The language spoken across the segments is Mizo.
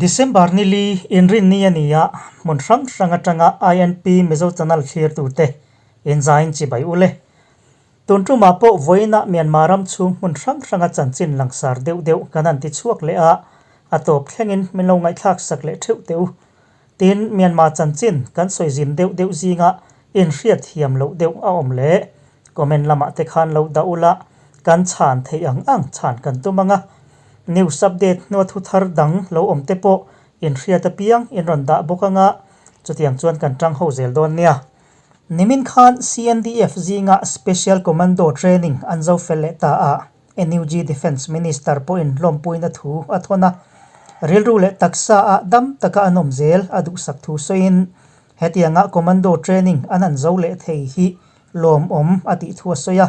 December ni li inrinni a ni a, hmun hrang hrang atanga INP Mizo Channel thlirtute inzain chibai ule. Tun tumah pawh vawiinah Myanmar ram chhung hmun hrang hranga chanchin langsar deuh deuh kan han ti chhuak leh a, a tawp thlengin min lo ngaihthlak sak leh theuh teh u. Tin, Myanmar chanchin kan sawi zin deuh deuh zinga inhriat thiam loh deuh a awm leh comment lamah te khan lo dah ula, kan chhan theih ang ang chhan kan tum ang a. News update hnua thu thar dang lo awm te pawh inhriat apiang in rawn dah bawk ang a, chutiang chuan kan tang ho zel dawn nia. Nimin khan CNDF zinga Special Commando Training an zo fel leh ta a, NUG Defence Minister pawhin hlawmpuina thu a thawn a, rilru leh taksa ah dam taka an awm zel a duhsak thu sawiin hetianga Commando Training an han zo leh thei hi lawmawm a tih thu a sawi a.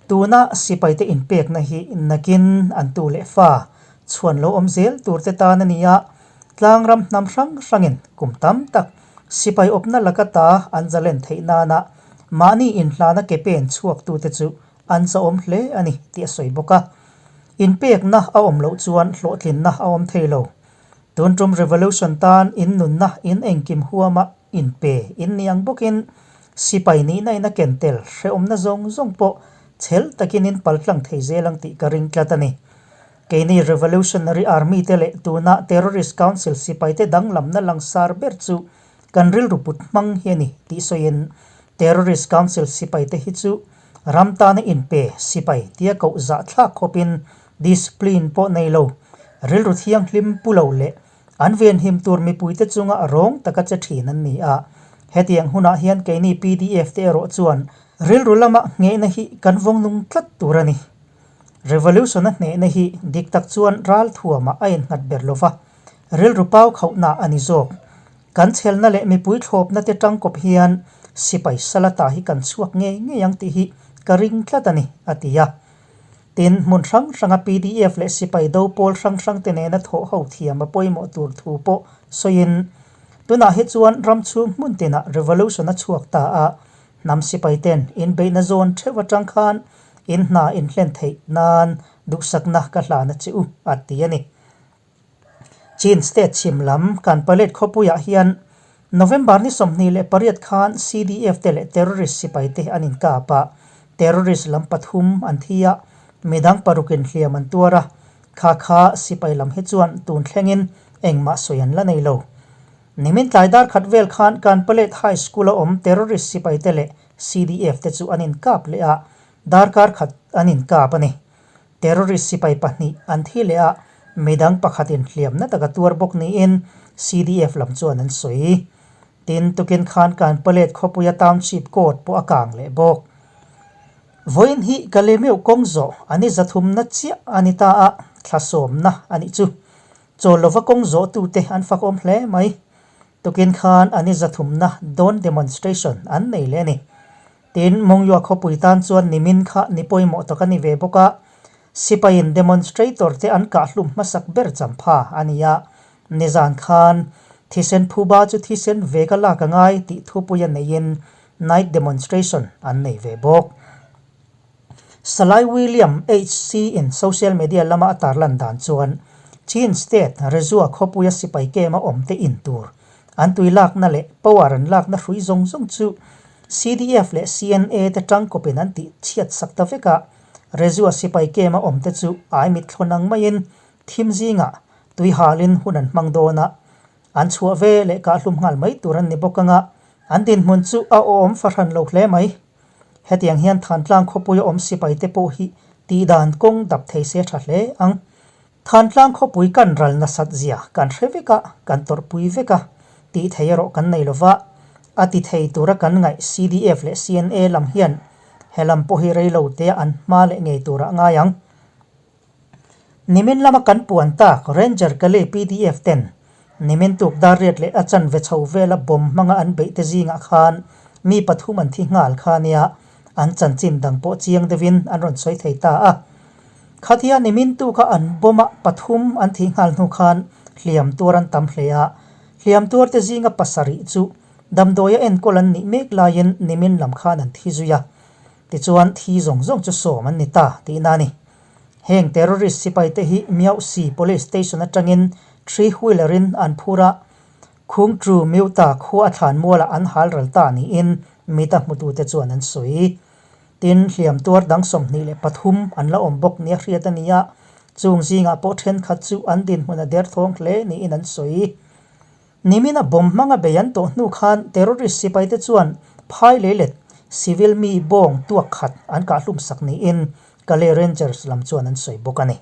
Tuna sipaite inpekna hi nakin an tu leh fa chhuan lo awm zel turte tan a ni a, Tlangram hnam hrang hrangin kum tam tak sipai awpna laka ta an zalen theih nana mahni inhlana ke pen chhuaktute chu an zahawm hle a ni tih a sawi bawk a. Inpekna a awm loh chuan hlawhtlinna a awm thei lo. Tun tum revolution tan in nunna in engkim huama inpe in ni ang bawkin sipai nihna in a ken tel hrehawmna zawng zawng pawh chhel takin in paltlang thei zel ang tih ka ring tlat a ni. Keini Revolutionary Army te leh tuna Terrorist Council sipaite danglamna langsar ber chu kan rilru put hmang hi a ni tih sawiin Terrorist Council sipaite hi chu ram tana inpe sipai tia koh zahthlak khawpin discipline pawh nei lo, rilru thianghlim pu lo leh an venhim tur mipuite chunga rawng taka che thin an ni a. Hetiang hunah hian keini pdf te erawh chuan rilru lama nghehna hi kan vawng nung tlat tur a ni. Revolution a hnehna hi dik tak chuan ral thuamah a innghat ber lo va, rilru pau khauhna a ni zawk. Kan chhelna leh mipui thlawpna te tangkawp hian sipai salata hi kan chhuak ngei ngei ang tih hi ka ring tlat a ni, a ti a. Tin, hmun hrang hranga pdf leh sipai do pawl hrang hrang te nena thawh ho thiam a pawimawh tur thu pawh sawiin, tunah hi chuan ram chhung hmun tinah revolution a chhuak ta a, Hnam sipai ten inbeihna zawn theuh atang khan in hna in hlen theih nan duhsakna ka hlan a che u, a ti a ni. Chin State chhim lam Kanpalet khawpuiah hian November ni 28 khan CDF te leh terrorist sipai te an inkap a, terrorist lam pathum an thi a, midang parukin hliam an tuar a, kha kha sipai lam hi chuan tun thlengin engmah sawi an la nei lo. Nimin tlai dar khat vel khan Kanpalet High School a awm terrorist sipai te leh CDF te chu an inkap leh a, darkar khat an inkap a ni. Terrorist sipai pahnih an thi leh a, midang pakhatin hliamna taka tuar bawk niin CDF lam chuan an sawi. Tin, tukin khan Kanpalet khawpuia Township Court pawh a kang leh bawk. Vawiin hi Kalemeuh kawng zawh an i zathumna chiah a ni ta a, thlasawmna a nih chu. Chawl lova kawng zawhtute an fakawm hle mai. Tukin khan an i zathumna dawn demonstration an nei leh a ni. Tin, Mongyua khawpui tan chuan nimin kha ni pawimawh tak a ni ve bawk a, sipaiin demonstrator te an kahhlum hmasak ber champha a ni a, nizan khan thisen phuba chu thisen veka lak a ngai tih thupuia neiin night demonstration an nei ve bawk. Salai William HC in social media lama a tarlan dan chuan Chin State Rezua khawpuia sipai kema awmte in tur an tui lakna leh power an lakna hrui zawng zawng chu CDF leh CNA te tangkawpin an tih chhiat sak ta vek a, Rezua sipai kema awmte chu ai mitthlawn ang maiin thim zingah tui halin hun an hmang dawn a, an chhuah ve leh kahhlum nghal mai tur an ni bawk anga an dinhmun chu a awm fahran lo hle mai. Hetiang hian Thantlang khawpuia awm sipaite pawh hi tihdan kawng dap thei se tha hle ang. Thantlang khawpui kan ral nasat zia kan hre vek a, kan tawrhpui vek a, tih thei erawh kan nei lova, a ti thei tura kan ngaih CDF leh CNA lam hian he lam pawh hi reilo tea an hma leh ngei turah ngai ang. Nimin lama kan puan tak Ranger Kale pdf ten nimin tuk dar riat leh a chanve chho vela bomb hmanga an beih te zingah khan mi pathum an thi nghal kha nia an chanchin dang pawh chiang deuhin an rawn sawi thei ta a. Khatia nimin tuka an bomb a pathum an thih nghal hnu khan hliam tuar an tam hle a, hliam tuar te zinga pasarih chu damdawia enkawl an nih mek laiin nimin lam khan an thi zui a. Tichuan thi zawng zawng chu sawm an ni ta tihna a ni. Heng terrorist sipaite hi Miauhsi Police Station atangin Three wheeler in an phur a, Khungtru Miuta khua a thlan mualah an hal ral ta niin mita hmutute chuan an sawi. Tin, hliam tuar dang 23 an la awm bawk nia hriat a ni a, chung zingah pawh thenkhat chu an dinhmun a derthawng hle niin an sawi. Nimina bomb hmanga bei an tawh hnu khan terrorist sipaite chuan phai leilet civil mi bawng tuak khat an kahhlum sak niin Kalay Rangers lam chuan an sawi bawk a ni.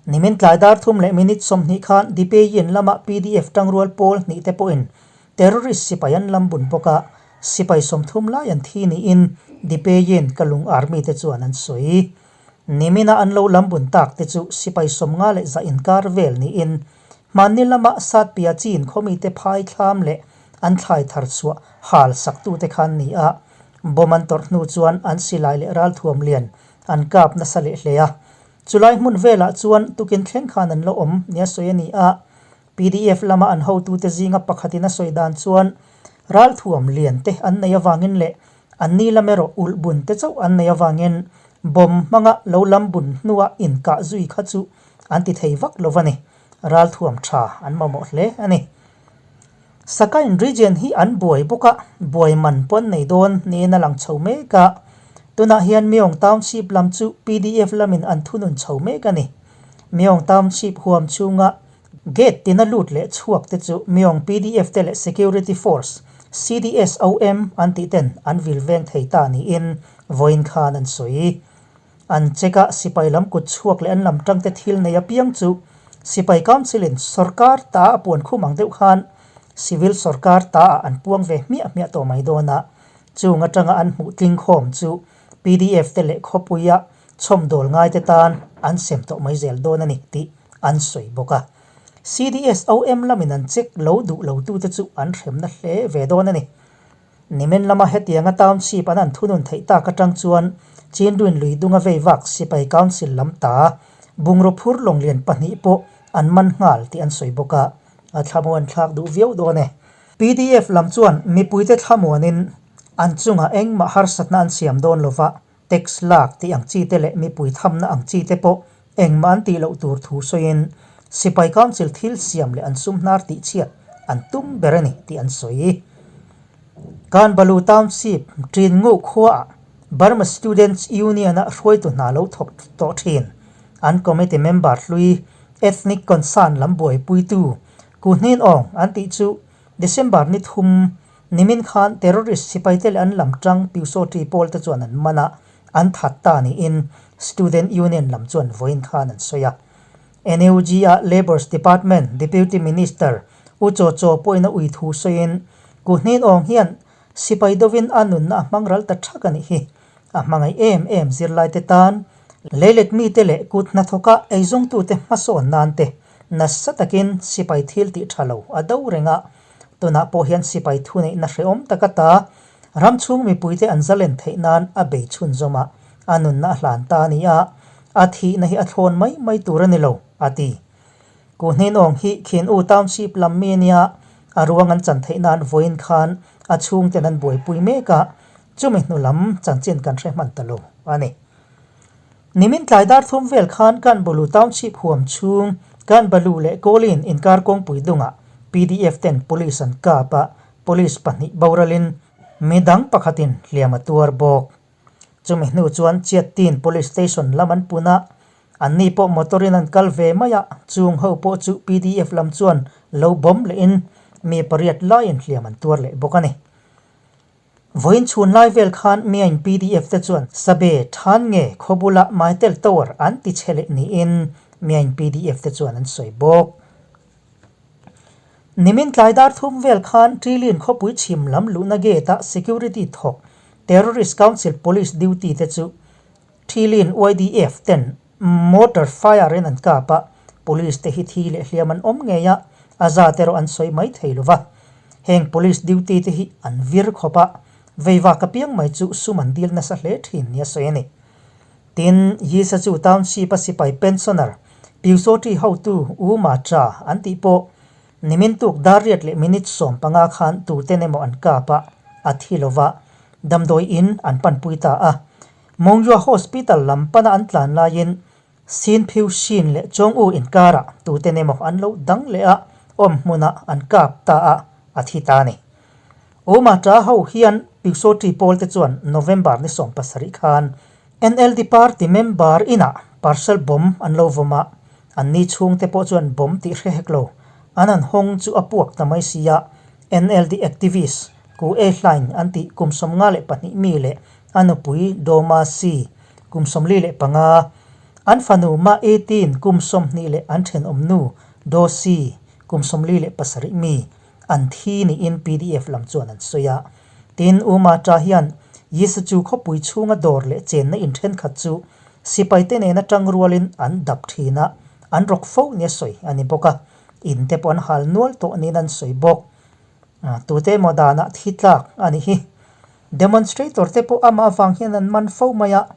Nimin tlai dar thum leh minute 20 khan Dipeyin lama pdf tangrual pawl hnih te pawhin terrorist sipai an lam bun bawk a, sipai 30 lai an thi niin Dipeyin Kalung Army te chuan an sawi. Nimina an lo lam bun tak te chu sipai 501 inkar vel niin hmanni lama Satpia Chin khawmite phai thlam leh an thlai thar chhuah hal saktute khan ni a, bomb an tawrh hnu chuan an silai leh ralthuam lian an kap nasa leh hle a. Chulai hmun velah chuan tukin thleng khan an la awm nia sawi a ni a. Pdf lama an hotute zinga pakhatin a sawi dan chuan ralthuam lian te an nei avangin leh an ni lam erawh ulh bun te chauh an nei avangin bomb hmanga lo lam bun hnua inkah zui kha chu an ti thei vak lo va ni. Ralthuam tha an mamawh hle a ni. Sakain region hi an buai bawk a, buai man pawh an nei dawn niin a lang chho mek a. Tunah hian Myong Township lam chu pdf lamin an thunun chho mek a ni. Myong Township huam chhunga gate tina lut leh chhuak te chu Myong pdf te leh Security Force, CDSOM, an tih ten an vil veng thei ta niin vawiin khan an sawi. An check a, sipai lam kut chhuak leh an lam tangte thil nei apiang chu Sipai Council in sorkar ta a puan khum ang deuh khan Civil sorkar ta ah an puang ve hmiah hmiah tawh mai dawn a, chung atanga an hmuh tling khawm chu pdf te leh khawpuia chhawmdawl ngai te tan an sem tawh mai zel dawn a ni tih an sawi bawk a. CDSOM lamin an check lo duh lo tute chu an hremna hle ve dawn a ni. Nimin lama hetianga township an an thunun theih tak atang chuan Chinduin lui dunga vei vak Sipai Council lam ta bungraw phur lawnglian pahnih pawh an man nghal tih an sawi bawk a, a thlamuan thlak duh viau dawn e. Pdf lam chuan mipuite thlamuanin an chungah engmah harsatna an siam dawn lova, Tax lak tih ang chi te leh mipui thamna ang chi te pawh engmah an tih loh tur thu sawiin Sipai Council thil siam leh an sum hnar tih chhiat an tum ber a ni tih an sawi. Kanbalu Township, Ṭinnguh khuaah Burma Students Union-a hruaitu hna lo thawk tawh ṭhin an committee member hlui Ethnic Concern lam buaipuitu Ku Hnin Aung an tih chu December ni thum Nimin khan terrorist sipaite leh an lam tang Pyusawṭi pawl te chuan an man a, an that ta niin Student Union lam chuan vawiin khan an sawi a. NUG-a Labours Department Deputy Minister U Chaw Chaw pawhin a ui thu sawiin, Ku Hnin Aung hian sipai dovin a nunna a hmang ral ta thak a nih hi. A hmangaih em em zirlaite tan, leilet mite leh kut hnathawka eizawngtute hmasawn nan te nasa takin sipai thil tih tha lo a do reng a. Tunah pawh hian sipai thuneihna hrehawm taka ta ram chhung mipuite an zalen theih nan a bei chhunzawm a, a nunna a hlan ta a ni a, a thihna hi a thlawn mai mai tur a ni lo, a ti. Ku Hninawng hi Khin U Township lam mi a nia, a ruang an chan theih nan vawiin khan a chhungten an buaipui mek a, chumi hnu lam chanchin kan hre hman ta lo a ni. Nimin tlai dar thum vel khan Kanbulu Township huam chhung Kanbalu leh Kawlin inkar kawngpui dungah pdf ten police an kap a, police pahnih boralin midang pakhatin hliam a tuar bawk. Chumi hnu chuan Chiattin Police Station lam an pun a, anni pawh motor in an kal ve mai a, chung ho pawh chu pdf lam chuan lo bomb lehin mi pariat laiin hliam an tuar leh bawk a ni. Vawiin chhun lai vel khan Miain pdf te chuan Sabe Than nge khaw bula Mytel Tower an ti chhe leh niin Miain pdf te chuan an sawi bawk. Nimin tlai dar thum vel khan Trilin khawpui chhim lam luhna gate-a security thawk Terrorist Council Police duty te chu Trilin YDF ten Motor fire in an kap a, police te hi thi leh hliam an awm ngei a, a zat erawh an sawi mai thei lo va. Heng police duty te hi an vir khawp a, veivak apiang mai chu sum an dil nasa hle thin nia sawi a ni. Tin, Yisachu Township a sipai pensioner Pyusawṭi hotu U Ma Cha an tih pawh nimin tuk dar riat leh minute 15 khan tuten emaw an kap a, a thi lo va, damdawi in an panpui ta a. Mongyua Hospital lam pana an tlan laiin Sin Phyu Shin leh Chawng U inkarah tuten emaw an lo dang leh a, awm hmunah an kap ta a, a thi ta a ni. U Ma Ṭa ho hian Pyusawṭi pawl te chuan November ni 17 khan NLD party member inah parcel bomb an lo vawm a, anni chhungte pawh chuan bomb tih hre hek lo. An han hawng chu a puak ta mai si a, NLD activist Ku E Hlain an tih kum 52 mi leh a nupui Doma Si kum 45, an fanu Ma E Tin kum 20 leh an thenawmnu Do Si kum 47 mi an thi niin pdf lam chuan an sawi a. Tin, U Ma Cha hian Yisu chu khawpui chhunga dawr leh chenna in thenkhat chu sipaite nena tang rualin an dap thin a, an rawk fo nia sawi a ni bawk a, in te pawh an hal nual tawh niin an sawi bawk. Tute emaw danah thi tlak a nih hi. Demonstrator te pawh amah avang hian an man fo mai a,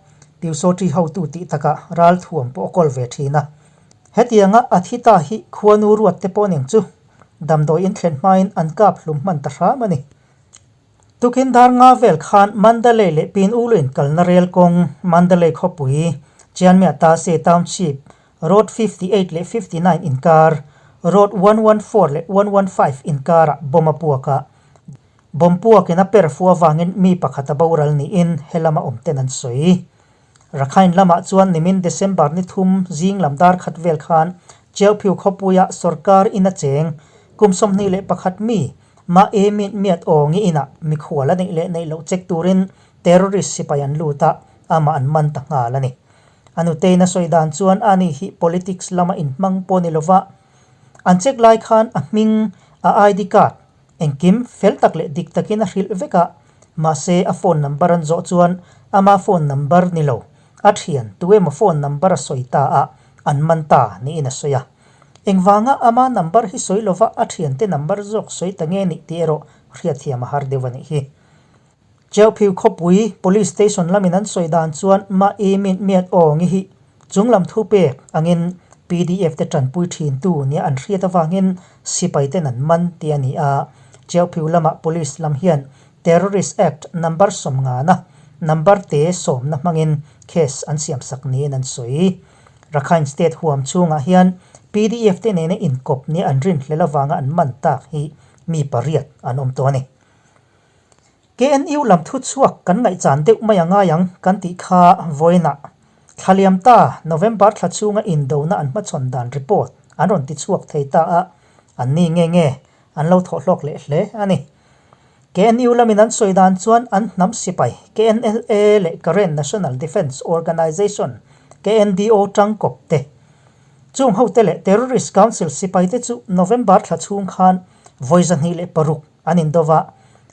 Pyusawṭi hotu tih takah ralthuam pawh a kawl ve thin a. Hetianga a thi ta hi khuanu ruat te pawh ning chu Damdawi in thlen hmain an kap hlum hman ta hram a ni. Tukin dar nga vel khan Mandalay leh Pin Ulu in kalna rel kawng Mandalay khawpui Chianmia Tase Township Road 58 leh 59 inkar Road 114 leh 115 inkarah bomb a puak a. Bomb puakin a per fu avangin mi pakhat a boral niin helama awmten an sawi. Rakhine lamah chuan nimin December ni thum zing lam dar khat vel khan Cheuphiu khawpuia sorkar in a cheng kum 21 mi Ma E Min Miat Aw nge inah mikhual a neih leh neih loh check turin terrorist sipai an lut a, amah an man ta nghal a ni. A nuteiin a sawi dan chuan ani hi politics lama inhmang pawh ni lova an check lai khan a hming, a ID card, Engkim fel tak leh dik takin a hrilh vek a, mahse a phone number an zawh chuan ama phone number ni lo, a thian tu emaw phone number a sawi ta a, an man ta niin a sawi a. Engvanga ama number hi sawi lova a thiante number zawk sawi ta nge nih tih erawh hriatthiam a har deuh a nih hi. Cheuphiu khawpui Police Station lamin an sawi dan chuan Ma E Min Miat Aw ngi hi chunglam thu pek angin pdf te tanpui thintu nia an hriat avangin sipai ten an man tih a ni a. Cheuphiu lamah Police lam hian Terrorist Act number sawmngana number te sawmna hmangin case an siamsak niin an sawi. Rakhine State huam chhungah hian pdf te nena inkawp nia an rinhlel avanga an man tak hi mi pariat an awm tawh a ni. KNU lam thu chhuak kan ngaihchan deuh mai a ngai ang kan tih kha vawiinah thla liam ta November thla chhunga indona an hmachhawn dan report an rawn ti chhuak thei ta a, an ni nge nge an lo thawh hlawk leh hle a ni. KNU lamin an sawi dan chuan an hnam sipai KNLA leh Karen National Defence Organization, KNDO, tangkawp te chung hote leh Terrorist Council sipai te chu November thla chhung khan vawi 206 An indo va,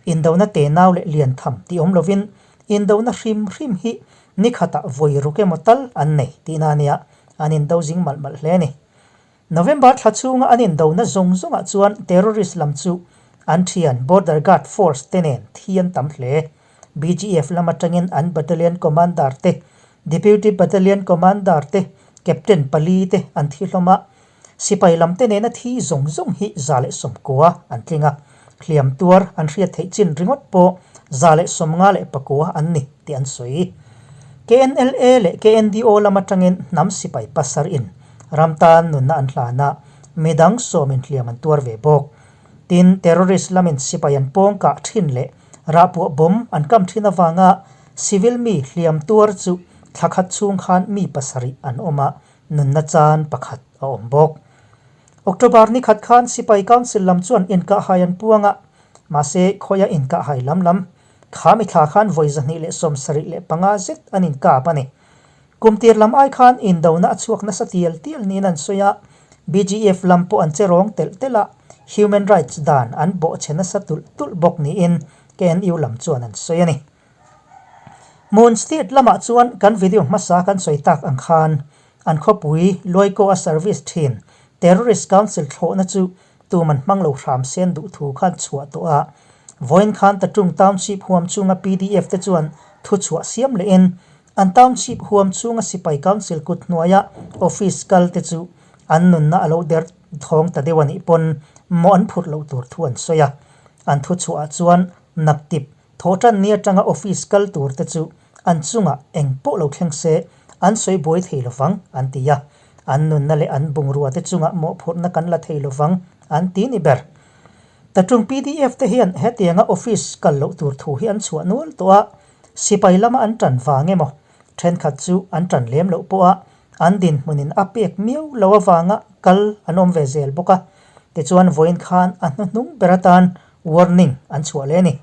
indona tenau leh lian tham tih awm lovin indona hrim hrim hi ni khatah vawi ruk emaw tal an nei tihna a nia, an indo zing malh malh hle a ni. November thla chhunga an indona zawng zawngah chuan terrorist lam chu an thian Border Guard Force te nen thi an tam hle. BGF lam atangin an Battalion Commander te, Deputy Battalion Commander te, Captain pali te an thi hlawm a, Sipai lamte nena thi zawng zawng hi 190 an tling a, hliam tuar an hriat theih chin ringawt pawh 154 an ni tih an sawi. KNLA leh KNDO lam atangin hnam sipai pasar in ram tan nunna an hlan a, midang sawmin hliam an tuar ve bawk. Tin, terrorist lamin sipai an pawng kah thin leh rahpuah bomb an kam thin avanga civil mi hliam tuar chu thla khat chhung khan mi pasarih an awm a, Nunna chan pakhat a awm bawk. October ni khat khan Sipai Council lam chuan inkahhai an puang a, mahse khawia inkahhai lam lam kha mi thla khan vawi 275 zet an inkap a ni. Kum tir lam ai khan indona a chhuak nasa tial tial niin an sawi a, BGF lam pawh an che rawng telh telh a, human rights dan an bawhchhe nasa tulh tulh bawk niin KNU lam chuan an sawi a ni. Moon State lamah chuan kan video hmasa kan sawi tak ang khan an khawpui Luaikaw a service thin Terrorist Council thlawhna chu tuman hmang lo hram sen duh thu khan chhuah tawh a. Vawiin khan Tatung Township huam chunga pdf te chuan thu chhuah siam lehin an Township huam chunga Sipai Council kut hnuaia office kal te chu an nunna a lo der thawng ta deuh a nih pawn mawh an phurh loh tur thu an sawi a. An thu chhuahah chuan naktip Thawhṭan ni aṭanga office kal tur te chu an chungah eng pawh lo thleng se, an sawi buai thei lovang an ti a, an nunna leh an bungrua te chungah mawhphurhna kan la thei lovang an ti ni ber. Tatung pdf te hian hetianga office kal loh tur thu hi an chhuah nual tawh a, sipai lama an tan vang emaw thenkhat chu an tan lem loh pawh a an dinhmunin a pek miau lo avanga kal an awm ve zel bawk a, tichuan vawiin khan a hnuhnung ber atan warning an chhuah leh a ni.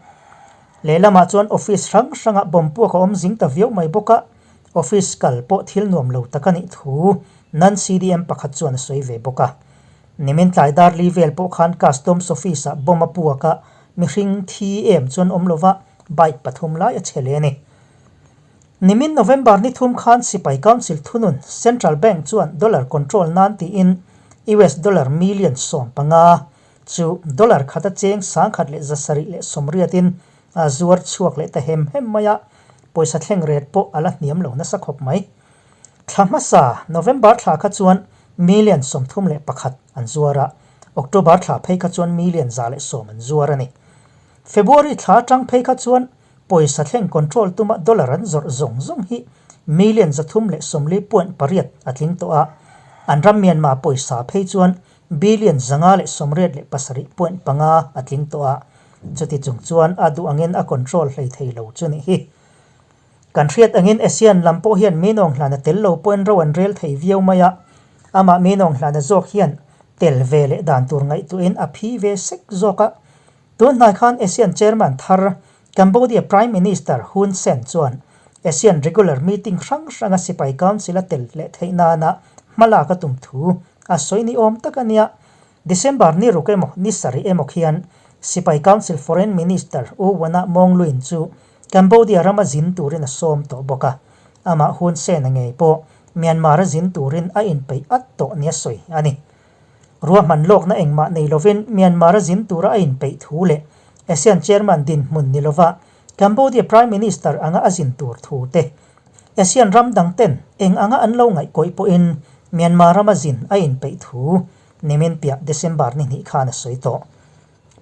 Lehlamah chuan office hrang hrangah bomb puak a awm zing ta viau mai bawk a, office kal pawh thil nuam lo tak a nih thu non-CDM pakhat chuan a sawi ve bawk a. Nimin tlai dar li vel pawh khan Customs Office-ah bomb a puak a, mihring thi em chuan awm lova bike pathum lai a che leh a ni. Nimin November ni thum khan Sipai Council thunun Central Bank chuan dollar control nan tiin US dollar million 15 chu dollar khata cheng 1000 leh 780 in a zuar chhuak leh ta hem hem mai a, pawisa thleng ret pawh a la hniam lo nasa khawp mai. Thla hmasa November thla kha chuan million 31 an zuar a, October thla phei kha chuan million 110 an zuar a ni. February thla atang phei kha chuan Pawisa thleng control tuma dollar an zawrh zawng zawng hi million 340.8 a tling tawh a, an ram Myanmar pawisa phei chuan billion 587.5 a tling tawh a, chuti chung chuan a duh angin a control hlei thei lo chu nih hi. Kan hriat angin ASEAN lam pawh hian Minawng hlana tel lo pawhin ro an rel thei viau mai a, amah Minawng hlana zawk hian tel ve leh dan tur ngaihtuahin a phi ve sek zawk a, Tun hnai khan ASEAN Chairman thar Cambodia Prime Minister Hun Sen chuan ASEAN regular meeting hrang hranga sipai council a tel leh theih nana hmalak a tum thu a sawi ni awm tak a nia. December ni ruk emaw ni sarih emaw khian sipai council Foreign Minister U Wana Mawngluin chu Cambodia rama zin turin a sawm tawh bawk a, amah Hun Sen-a ngei pawh Myanmar-a zin turin a inpeih at tawh nia sawi a ni. Ruahman lawkna engmah nei lovin Myanmar-a zin tura a inpeih thu leh ASEAN Chairman dinhmun ni lova Cambodia Prime Minister anga a zin tur thu te, ASEAN ram dang ten eng anga an lo ngaihkawih pawhin Myanmar rama zin a inpeih thu nimin piah December ni hnih khan a sawi tawh.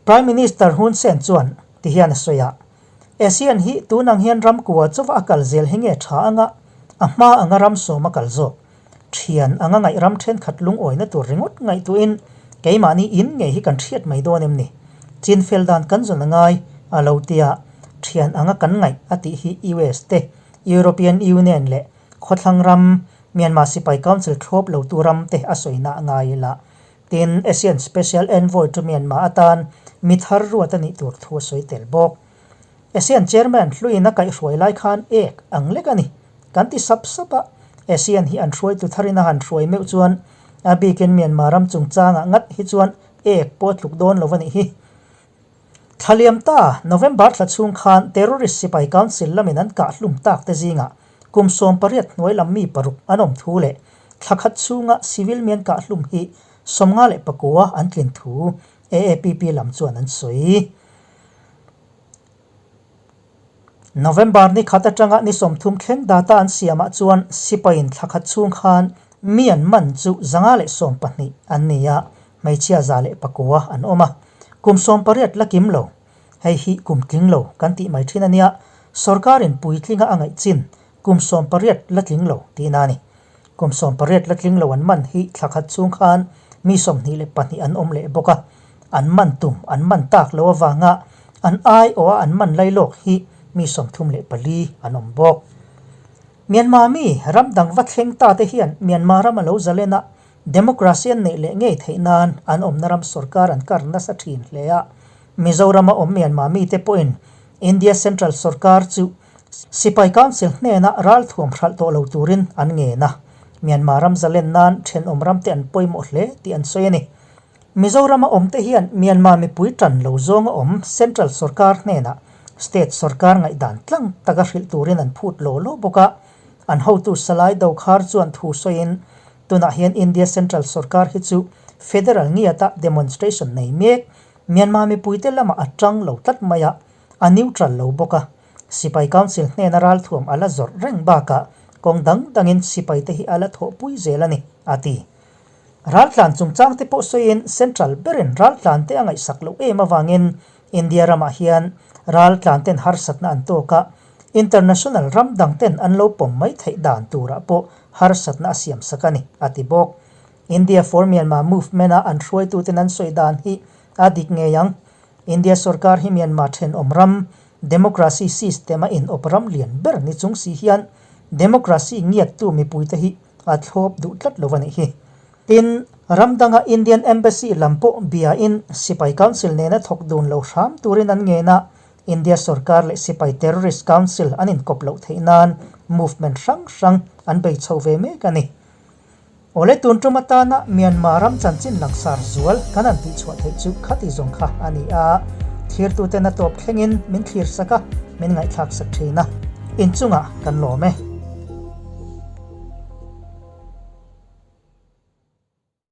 Prime Minister Hun Sen chuan ti hian a sawi a, ASEAN hi tun ang hian ram kua chauva a kal zel hi nge tha anga a hma anga ram sawm a kal zawk? Thian anga ngaih ram thenkhat lungawina tur ringawt ngaihtuahin keimahni in ngei hi kan hriat mai dawn em ni? Chin fel dan kan zawn a ngai a lo tia thian anga kan ngaih a tih hi US te, European Union leh khawthlang ram, Myanmar Sipai Council thlawp lotu ram te a sawina a ngai ila. Tin, ASEAN Special Envoy to Myanmar atan mi thar ruat a nih tur thu a sawi tel bawk. ASEAN Chairman hluiin a kaihhruai lai khan ek ang lek a ni. Kan ti sap sap a, ASEAN hi an hruaitu tharin a han hruai meuh chuan a bikin Myanmar ram chungchangah ngat hi chuan ek pawh a tluk dawn lo a nih hi. Thla liam ta, November thla chhung khan Terrorist Sipai Council lamin an kah hlum tak te zingah kum 18 hnuai lam mi paruk an awm thu leh thla khat chhunga civil mi an kah hlum hi 59 an tlin thu AAPP lam chuan an sawi. November ni khat atanga ni 30 thleng data an siamah chuan sipaiin thla khat chhung khan mi an man chu 112 an ni a, hmeichhia 109 an awm a. Kum 18 la kim lo, hei hi kum tling lo kan tih mai thin a nia, sorkarin puitlinga a ngaih chin kum 18 la tling lo tihna a ni. Kum 18 la tling lo an man hi thla khat chhung khan mi 22 an awm leh bawk a, an man tum an man tak lo avanga an aiawha an man lai lawk hi mi 34 an awm bawk. Myanmar mi ram dang va thleng ta te hian Myanmar ram a lo zalen a, democracy an neih leh ngei theih nan an awmna ram sorkar an kar nasa thin hle a. Mizorama awm Myanmar mite pawhin India Central sorkar chu Sipai Council hnena ralthuam hralh tawh lo turin an ngen a, Myanmar ram zalen nan thenawm ramte an pawimawh hle tih an sawi a ni. Mizorama awmte hian Myanmar mipui tan lo zawnga awm Central sorkar hnenah State sorkar ngaihdan tlang taka hrilh turin an phut law law bawk a, an hotu Salai Dokhar chuan thu sawiin tunah hian India Central sorkar hi chu Federal ngiata demonstration nei mek Myanmar mipuite lamah a tang lo tlat mai a, a neutral lo bawk a. Sipai Council hnena ralthuam a la zawrh reng bakah kawng dang dangin sipaite hi a la thawhpui zel a ni, a ti. Raltlan chungchangte pawh sawiin Central berin raltlante a ngaihsak loh em avangin India ramah hian raltlanten harsatna an tawk a. International ram dang ten an lo pawm mai theih dan turah pawh harsatna a siam sak a ni, a ti bawk. India for Myanmar movement-a an hruaituten an sawi dan hi a dik ngei ang. India sorkar hi Myanmar thenawm ram, democracy system-a inawp ram lian ber ni chung si hian democracy ngiattu mipuite hi a thlawp duh tlat lo a nih hi. Tin, ram danga Indian Embassy lam pawh biain Sipai Council nena thawk dun lo hram turin an ngen a, India sorkar leh Sipai Terrorist Council an inkawp loh theih nan movement hrang hrang an bei chho ve mek a ni. Awle tun tum atana Myanmar ram chanchin langsar zual kan han tihchhuah theih chu khati zawng kha a ni a, thlirtuten a tawp thlengin min thlir sak a, min ngaihthlak sak thin a, inchungah kan lawm e.